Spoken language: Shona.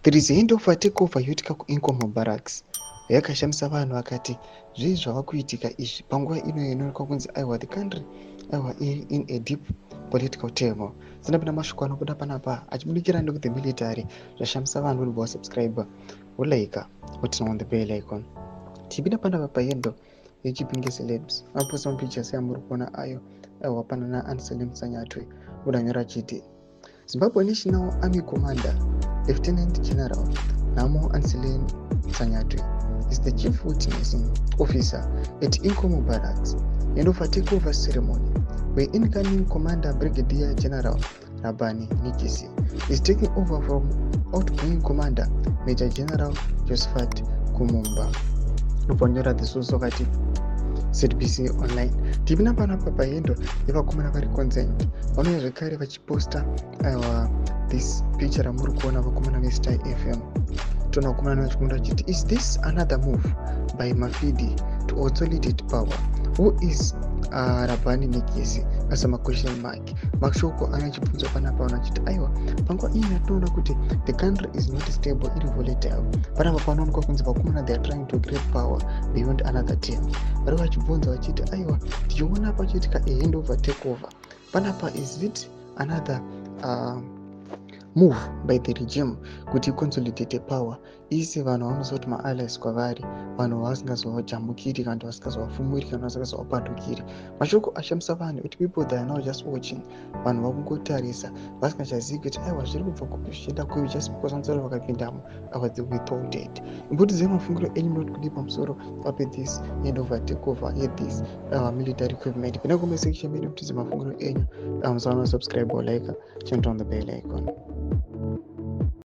There is handover takeover yoitika kuInkomo Barracks yakashamisa vanhu vakati zvii zvava kuitika izvi panguva ino inoonekwa kunzi aiwa, the country, aiwa, iri in a deep political turmoil. Sina mashoko anobuda panapa achibudikira nekuthe military zvashamisa vanhu. Uri wasubscribe, wolike, woturn on the bell icon. Tichipinda panapa pahandle yeChipinge Celebs, vaposta mapictures amuri kuona ayo. Aiwa, pana naAnselem Sanyatwe udanyora achiti, "Zimbabwe National Army Commander Lieutenant General Nhamo Anselem Sanyatwe is the chief witnessing officer at Inkomo Barracks handover takeover ceremony, where incoming commander Brigadier General Rabani Nikisi is taking over from outgoing commander Major General Josephat Kumumba." Uponyora the source wakati ZBC Online. Tipinda panapa pahandle yevakomana vari concerned, vanouya zvekare vachiposta, aiwa, this picture ramuri kuona, vakomana veStar FM. Toona vakomana vachikunda vachiti, "Is this another move by Mafidi to consolidate power? Who is Rabhani Nikisi?" Asa maquestion mark. Mashoko anga achibvunzwa panapa, vanhu vachiti aiwa, panguva iyi yatinoona kuti the country is not stable, iri volatile, panapa panoonekwa kunzi vakomana, they are trying to grab power beyond another term. Vari vachibvunza vachiti aiwa, tichiona pachiitika a handover takeover panapa, is it another move by the regime kuti iconsolidate power, ise vanhu vanoziva kuti maallies kwavari, vanhu vasingazovajambukiri kana kuti vasingazovafumuri kana vasingazovapandukiri? Mashoko ashamisa vanhu kuti people, they are now just watching. Vanhu vakungotarisa vasingachazivi kuti aiwa, zviri kubva kupi zvichienda kupi, just because vanosara vakapindamo ava, they will thought. Imbotidzai mafungiro enyu, munoti kudii pamusoro pape this handover takeover yethis military equipment? Pinda comment section medu, mutize mafungiro enyu. Musaona subscribe or like, turn on the bell icon.